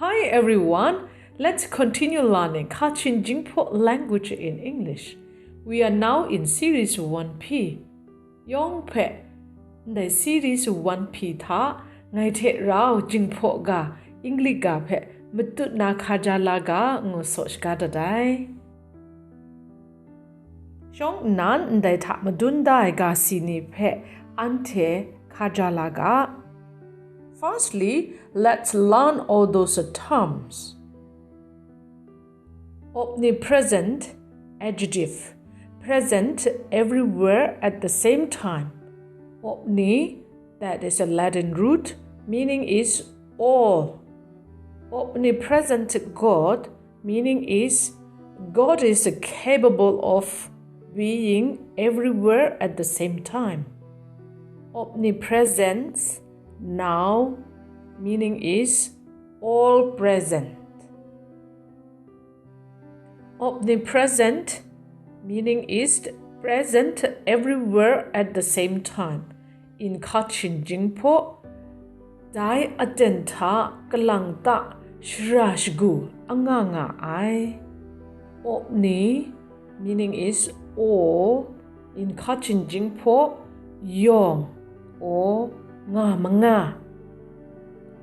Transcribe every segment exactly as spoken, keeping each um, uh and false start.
Hi everyone, let's continue learning Kachin Jingpo language in English. We are now in series one P. Yawng hpe, ndai series one P hta, ngai hte rau Jingpo ga, English ga hpe, matut na hkaja la ga, ngu saw shaga dat ai. Shawng nnan ndai hta madun da ai ga si ni hpe anhte hkaja la ga. Firstly, let's learn all those terms. Omnipresent, adjective, present everywhere at the same time. Omni, that is a Latin root, meaning is all. Omnipresent God, meaning is God is capable of being everywhere at the same time. Omnipresence, noun, meaning is all present. Omnipresent, meaning is present everywhere at the same time. In Kachin Jingpo, dai aten hta kalang ta shara shagu anga nga ai. Omni, meaning is all, in Kachin Jingpo, yawng, or nga manga.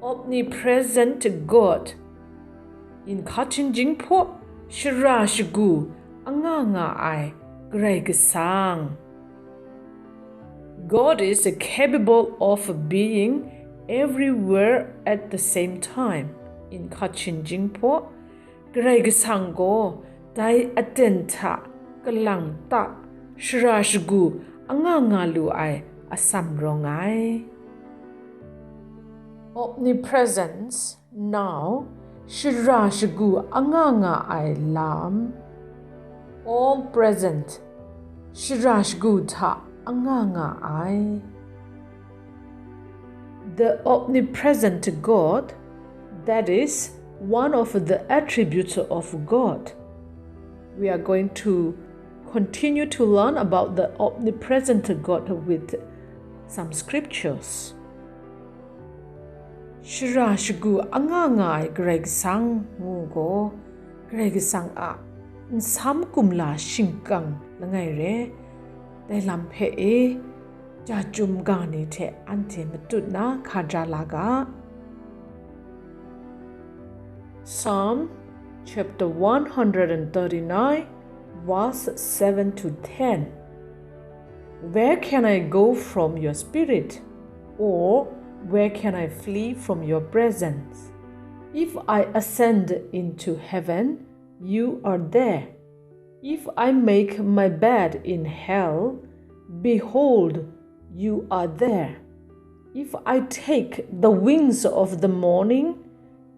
Omnipresent God, in Kachin Jingpo, shara shagu anga nga ai Karai Kasang. God is capable of being everywhere at the same time. In Kachin Jingpo, Karai Kasang gaw dai aten hta kalang ta shara shagu anga nga lu ai atsam rawng ai. Omnipresence, noun, shara shagu anga nga ai lam. All present, shara shagu hta anga nga ai. The omnipresent God, that is one of the attributes of God. We are going to continue to learn about the omnipresent God with some scriptures. Shara shagu anga nga ai Karai Kasang ngu gaw, Karai Kasang a nsam kumla shingkang langai re. Dai lam hpe e, ja chyum ga ni hte anhte matut na hkaja la ga. Psalm chapter one hundred and thirty-nine, verse seven to ten. Where can I go from your spirit? Or where can I flee from your presence? If I ascend into heaven, you are there. If I make my bed in hell, behold, you are there. If I take the wings of the morning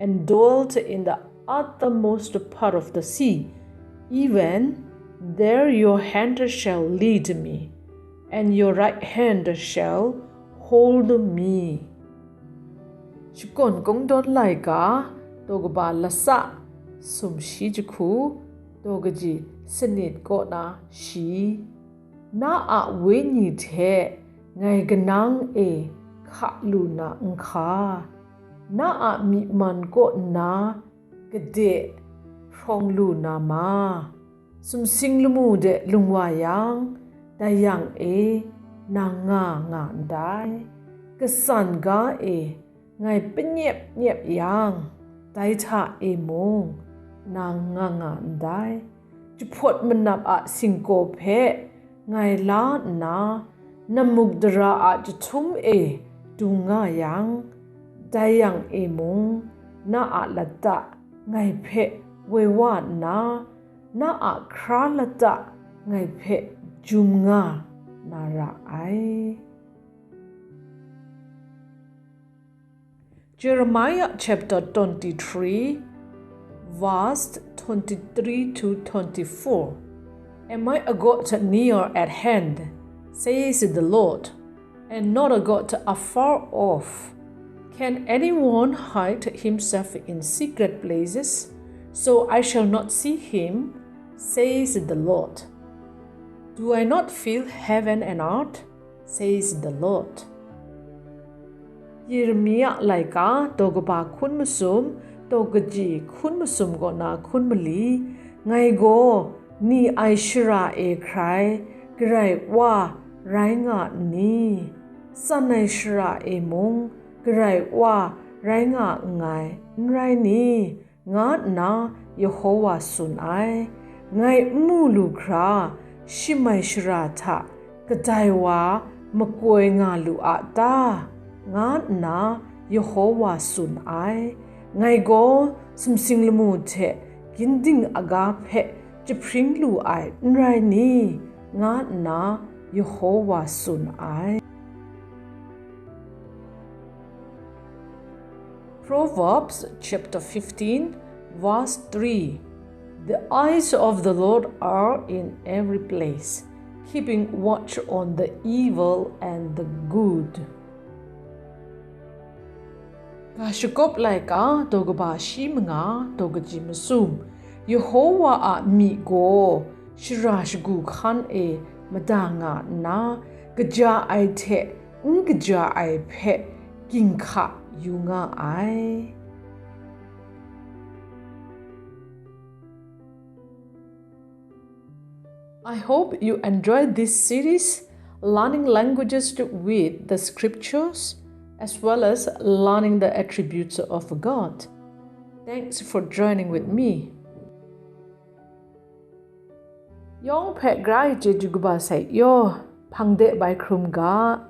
and dwelt in the uttermost part of the sea, even there your hand shall lead me, and your right hand shall hold me. Shakawn Kungdawn laika, daw kaba lasa, sumshi jahku, daw kaji sanit kaw na shi. Na a wenyi hte ngai kanang e hka lu na nhka, na a myi man kaw nna gade hprawng lu na ma. Sumsing lamu de lung wa yang, dai yang e nang nga nga ndai. Kasan ga e ngai panyep nyep yang, dai hta e mung nang nga nga ndai. Jahpawt manap a singkaw hpe ngai la nna, namuk dara a jahtum e dung nga yang, dai yang e mung na a lata ngai hpe woi wa nna, na a hkra lata ngai hpe jum nga na ra ai. Jeremiah chapter twenty-three, verse twenty-three to twenty-four. Am I a God near at hand, says the Lord, and not a God afar off? Can anyone hide himself in secret places, so I shall not see him, says the Lord? Do I not fill heaven and earth, says the Lord? Yeremia laika daw kaba hkun masum, daw kaji hkun masum kaw na hkun mali, ngai gaw ni ai shara e hkrai Karai Wa rai nga nni? Tsan ai shara e mung Karai Wa rai nga nngai, n rai ni? nga nna Yehowa tsun ai. Ngai n mu lu hkra, shim ai shara hta kadai wa makoi nga lu a ta? nga nna Yehowa tsun ai. Ngai gaw sumsing lamu hte ginding aga hpe jahpring lu ai n rai ni? nga nna Yehowa tsun ai. Proverbs chapter fifteen, verse three. The eyes of the Lord are in every place, keeping watch on the evil and the good. Ga shakawp laika daw kaba shi manga daw kaji masum, Yehowa a myi gaw shara shagu hkan e mada nga nna, kaja ai hte n kaja ai hpe ginhka yu nga ai. I hope you enjoyed this series, learning languages with the scriptures, as well as learning the attributes of God. Thanks for joining with me. Yawng hpe gra ai chyeju kaba sai yaw, hpang de bai hkrum ga.